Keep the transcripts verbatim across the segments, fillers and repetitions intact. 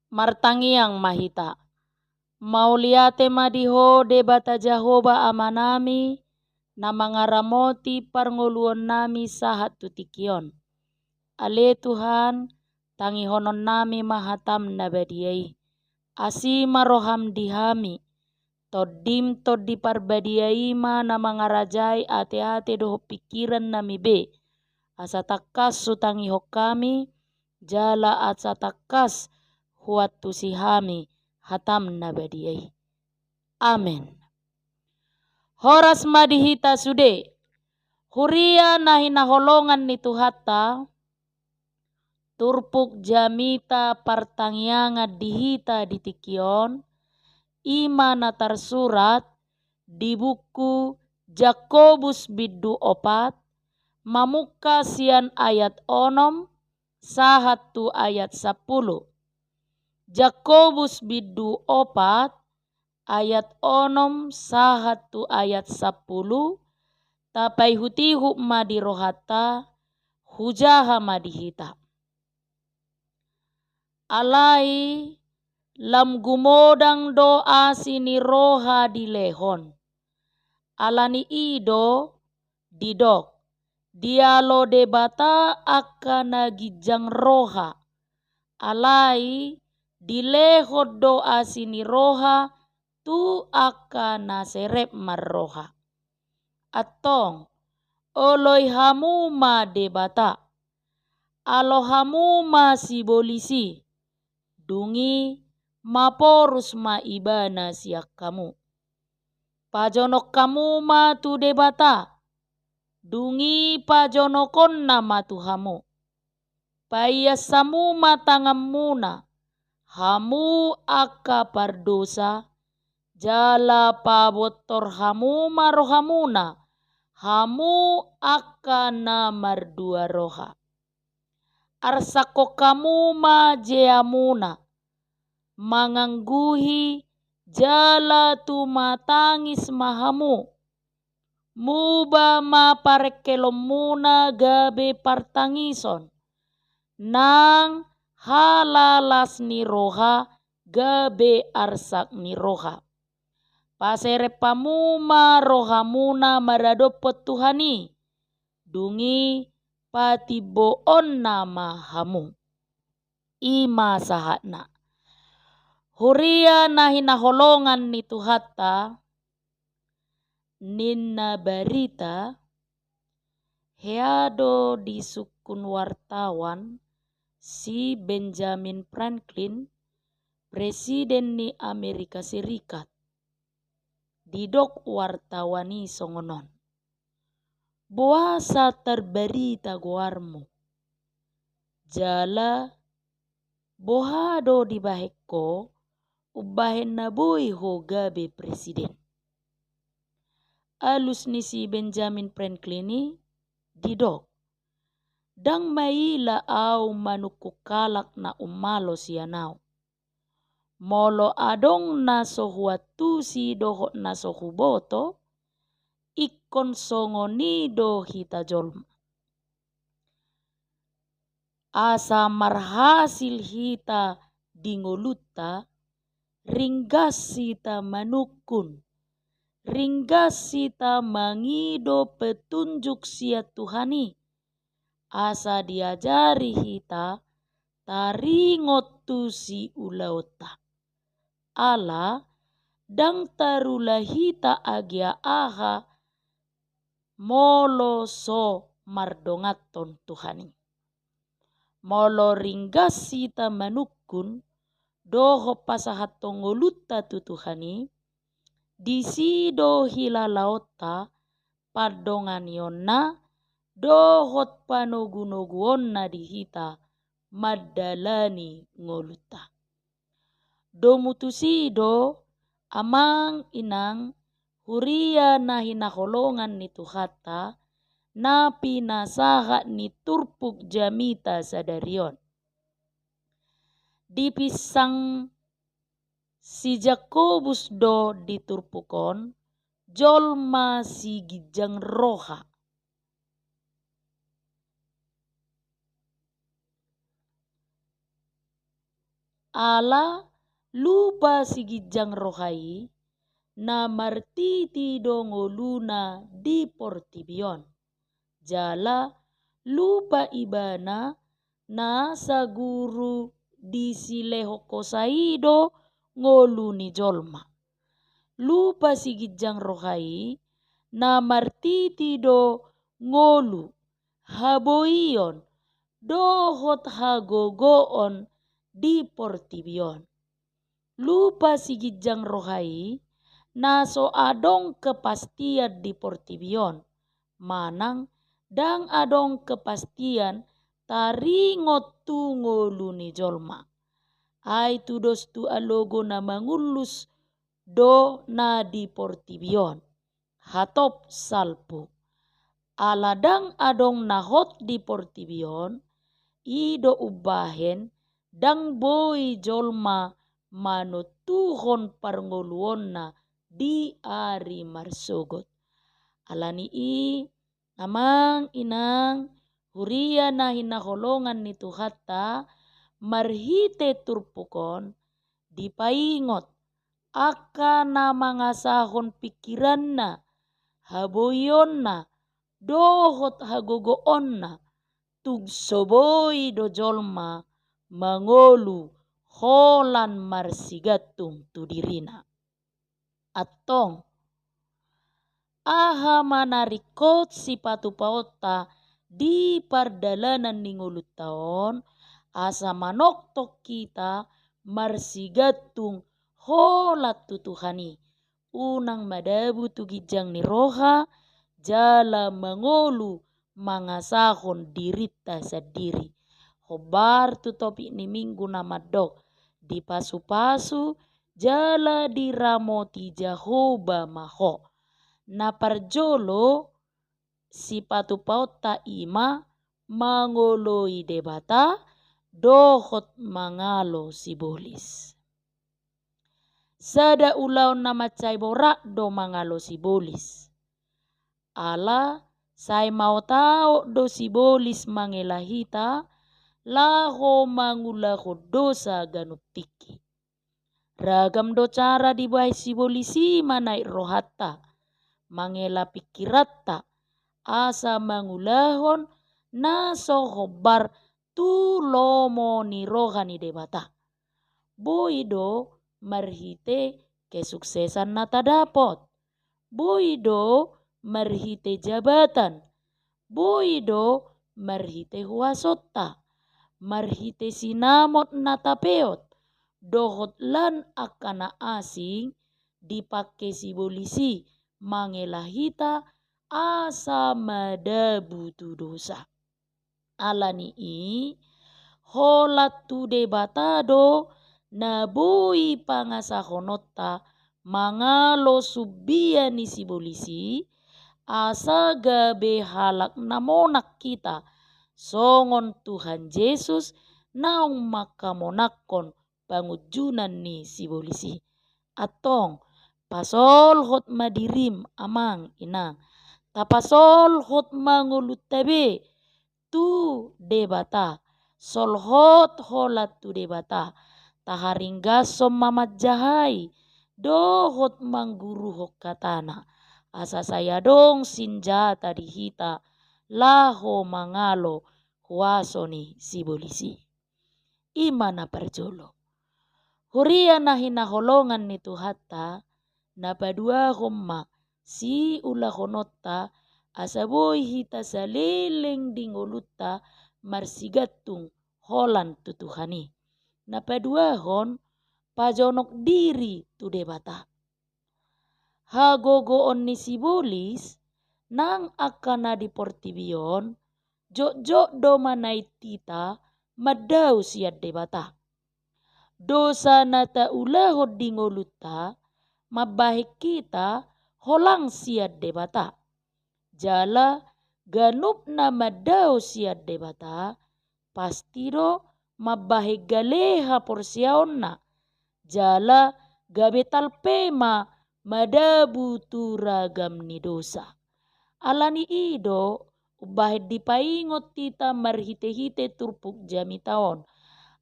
Martangiang ma hita. Mauliate ma di Ho Debata Jahowa Amanami, na mangaramoti parngoluonnami sahat tu tingki on. Ale Tuhan, tangihononnami ma hataM na badia i. Asi ma rohaM di hami, TondiM Tondi Parbadia i ma na mangarajai ateate dohot pingkirannami be, asa tangkas hutangihon hami, jala asa tangkas huantusi hami hataM na badia i. Amen. Horas ma di hita sude, huria na hinaholongan ni Tuhanta. Turpuk jamita partangiangan di hita di tingki on, i ma na tarsurat di buku Jakobus bindu opat, mamungka sian ayat onom sahat tu ayat sampulu. Jakobus bindu opat, ayat onom sahat tu ayat sampulu, tapaihutihut ma di rohanta, hujaha ma di hita. Alai lam gumodang do asi ni roha dilehon. Ala ni i do didok, dialo Debata angka na ginjang roha. Alai dilehon do asi ni roha tu angka na serep marroha. Antong, oloi hamu ma Debata, alo hamu ma sibolis i, dung i maporus ma Ibana sian hamu. Pajonok hamu ma tu Debata, dung i pajonokonna ma tu hamu. Paias hamu ma tanganmuna, hamu angka pardosa, jala pabontor hamu ma rohamuna, hamu angka na mardua roha. Arsakhon hamu ma jeamuna, mangangguhi jala tumatangis ma hamu. Muba ma parengkelonmuna gabe partangison, nang halalas ni roha gabe arsak ni roha. Paserep hamu ma rohamuna maradophon Tuhan i, dung i patimboonna ma hamu. I ma sahatna. Huria na hinaholongan ni Tuhanta, ninna barita, hea do disungkun wartawan si Benjamin Franklin, presiden ni Amerika Serikat. Didok wartawan i songon on. Boasa tarbarita goarmu? Jala boha do dibahen ho umbahen na boi ho gabe presiden? Alus ni si Benjamin Franklin i didok, ndang maila au manungkun halak na ummalo sian au. Molo adong na so huantusi dohot na so huboto, ingkon songon i do hita jolma. Asa marhasil hita di ngolunta, ringgas hita manungkun, ringgas hita mangido petunjuk sian Tuhan i, asa diajari hita taringot tu siulaonta. Ala ndang tarula hita agia aha molo so mardonganhon Tuhan i. Molo ringgas hita manungkun dohot pasahathon ngolunta tu Tuhan i, disi do hilalaonta, pandonganionna dohot panogunoguonna di hita mandalani ngolunta. Domu tusi do, amang inang, huria na hinaholongan ni Tuhanta, na pinasahat ni turpuk jamita sadari on. Dipinsang si Jakobus do di turpuk on jolma siginjang roha. Ala lupa si ginjang roha i, na martiti do ngoluna di portibi on. Jala lupa ibana na saguru disilehon hosa i do ngolu ni jolma. Lupa si ginjang roha i, na martiti do ngolu, haboion, dohot hagogoon di portibi on. Lupa si ginjang roha i, na so adong kepastian di portibi on, manang ndang adong kepastian taringot tu ngolu ni jolma. Ai tudos tu alogo na mangullus do na di portibi on. Hatop salpu. Ala ndang adong na hot di portibi on, i do umbahen ndang boi jolma manontuhon parngoluonna di ari marsogot. Ala ni i, amang inang, huria na hinaholongan ni Tuhanta, marhite turpuk on, dipaingot angka na mangasahon pingkiranna, haboionna, dohot hagogoonna, tung so boi do jolma mangolu holan marsigantung tu dirina. Antong, aha ma na ringkot sipatupaonta di pardalanan ni ngolunta on, asa manongtong hita marsigantung holan tu Tuhan i, unang madabu tu ginjang ni roha, jala mangolu mangasahon dirinta sandiri. Hombar tu topik ni minggu na mandok, dipasupasu jala diramoti Jahowa ma ho. Na parjolo, sipatupaonta i ma mangoloi Debata dohot mangalo sibolis. Sada ulaon na mansai borat do mangalo sibolis. Ala sai maotaot do sibolis mangela hita laho mangulahon dosa ganup tingki. Ragam do cara dibahen sibolis i manaek rohanta, mangela pingkiranta, asa mangulahon na so hombar tu lomo ni roha ni Debata. Boi do marhite kesuksesan na tadapot. Boi do marhite jabatan. Boi do marhite huasonta. Marhite sinamot na tapeot. Dohot lan angka na asing dipangke sibolis i mangela hita asa madabu tu dosa. Ala ni i, holan tu Debata do na boi pangasahononta mangalo sumbia ni sibolis i, asa gabe halak na monang hita, songon Tuhan Jesus naung mangkamonangkon pangunjunan ni sibolis i. Antong, pasolhot ma dirim amang inang. Tapasolhot ma ngolunta be tu Debata. Solhot holan tu Debata. Taharinggashon ma manjahai dohot mangguruhon hatana. Asa sai adong sinjata di hita laho mangalo huaso ni sibolis i. I ma na parjolo. Huria na hinaholongan ni Tuhanta, na paduahon ma siulahononta asa boi hita saleleng di ngolunta marsigantung holan tu Tuhan i. Na paduahon, pajonok diri tu Debata. Hagogoon ni sibolis nang angka na di portibi on, jotjot do manaek hita mandao sian Debata. Dosa na taulahon di ngolunta mambahen hita holang sian Debata. Jala ganup na mandao sian Debata pasti do mambahen gale haporseaonna, jala gabe talpe ma madabu tu ragam ni dosa. Ala ni i do umbahen dipaingot hita marhitehite turpuk jamita on,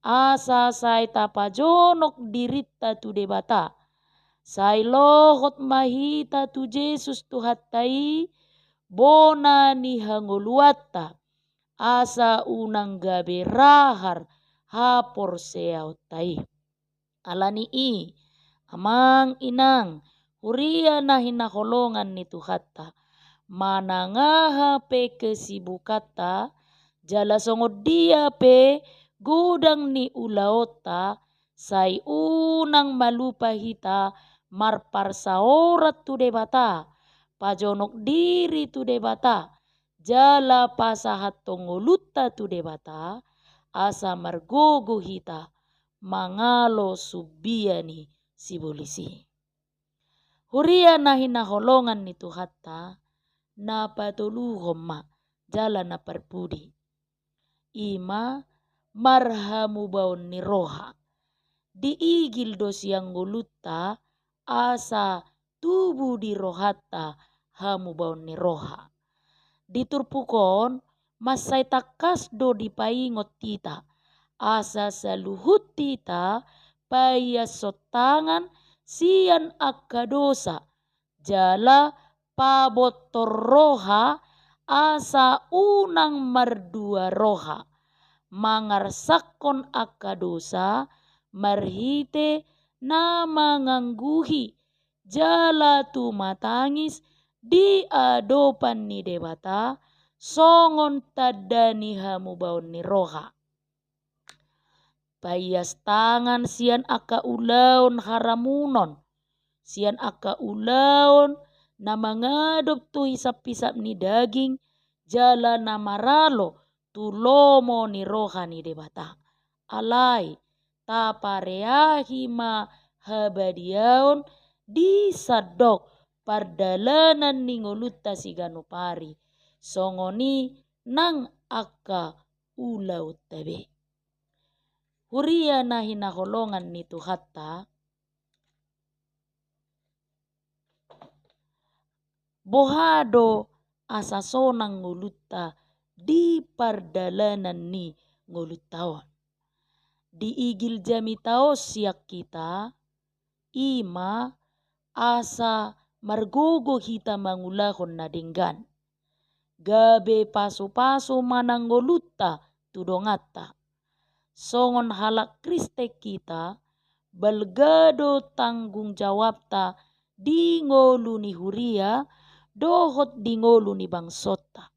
asa sai tapajonok dirinta tu Debata. Sai lohot ma hita tu Jesus Tuhanta i, bona ni hangoluanta, asa unang gabe rahar haporseaonta i. Ala ni i, amang inang, huria na hinaholongan ni Tuhanta, manang aha pe kesibukanta, jala songon dia pe godang ni ulaonta, sai unang ma lupa hita marparsaoran tu Debata, pajonok diri tu Debata, jala pasahathon ngolunta tu Debata, asa margogo hita mangalo sumbia ni sibolis i. Huria na hinaholongan ni Tuhanta, na patoluhon ma jala na parpudi, i ma marhamubaon ni roha. Diigil do sian ngolunta asa tubu di rohanta hamubaon ni roha. Di turpuk on, mansai tangkas do dipaingot hita, asa saluhut hita paiashon tangan sian angka dosa, jala pabontor roha asa unang mardua roha, mangarsakkon angka dosa marhite na mangangguhi jala tumatangis di adopan ni Debata, songon tanda ni hamubaon ni roha. Paias tangan sian angka ulaon haramunon, sian angka ulaon na mangadop tu hisap-hisap ni daging, jala na maralo tu lomo ni roha ni Debata. Alai, tapareahi ma habadiaon di sandok pardalanan ni ngolunta siganup ari, songon i nang angka ulaonta be. Huria na hinaholongan ni Tuhanta, boha do asa sonang ngolunta di pardalanan ni ngolunta on? Diigil jamita on sian hita, i ma asa margogo hita mangulahon na denggan, gabe pasu-pasu manang ngolunta tu donganta. Songon halak Kristen hita, balga do tanggung jawabta di ngolu ni huria dohot di ngolu ni bangsonta.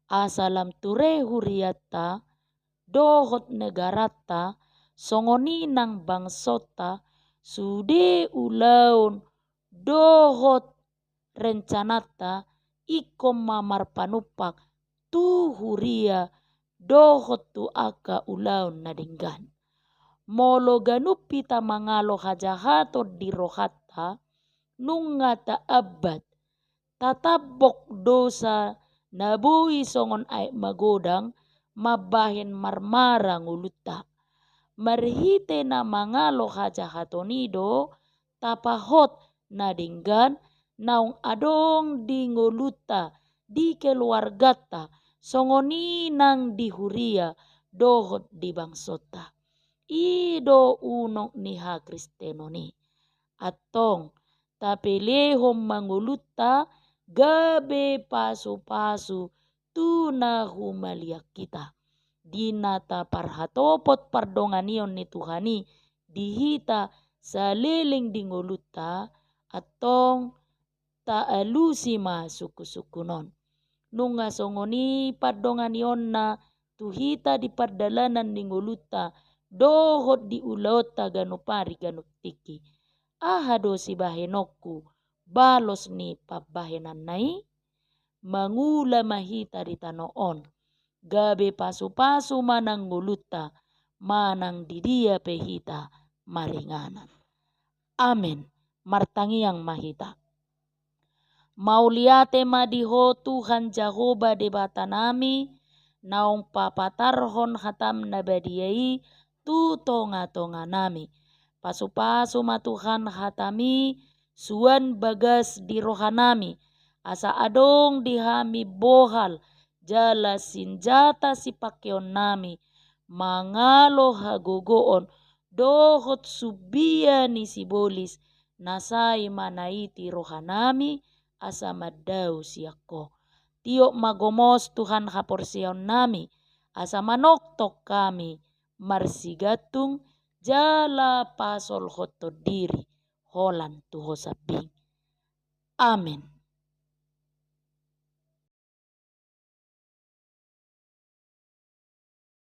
Asa lam ture hurianta dohot negaranta, songon i nang bangsonta, sude ulaon dohot rencananta ingkon ma marpanumpak tu huria dohot tu angka ulaon na denggan. Molo ganup hita mangalo hajahaton di rohanta, nunga taambat, tatambok dosa na boi songon aek magodang mambahen marmara ngolunta. Marhite na mangalo hajahaton i do tapahot na denggan naung adong di ngolunta, di keluarganta, songon i nang di huria dohot di bangsonta. I do unok ni hakristenon i. Antong, tapelehon ma ngolunta gabe pasu-pasu tu na humaliang hita. Di na taparhatopot pardonganion ni Tuhan i di hita saleleng di ngolunta, antong taalusi ma sungkun-sungkun on. Nunga songon i pardonganionna tu hita di pardalanan ni ngolunta dohot di ulaonta ganup ari ganup tingki. Aha do sibahenonku balos ni pambahenanna i? Mangula ma hita di tano on, gabe pasu-pasu manang ngolunta, manang di dia pe hita maringanan. Amen. Martangiang ma hita. Mauliate ma di Ho Tuhan Jahowa Debatanami, naung papatarhon hatam na badia i tu tonga-tonganami. Pasu-pasu ma Tuhan hatami suan bagas di rohanami, asa adong di hami bohal jala sinjata sipangkeonnami mangalo hagogoon dohot sumbia ni sibolis na sai manaiti rohanami asa mandao sian Ho. Tiop ma gomos Tuhan haporseaonnami, asa manongtong hami marsigantung jala pasolhothon diri holan tu Ho sambing. Amen.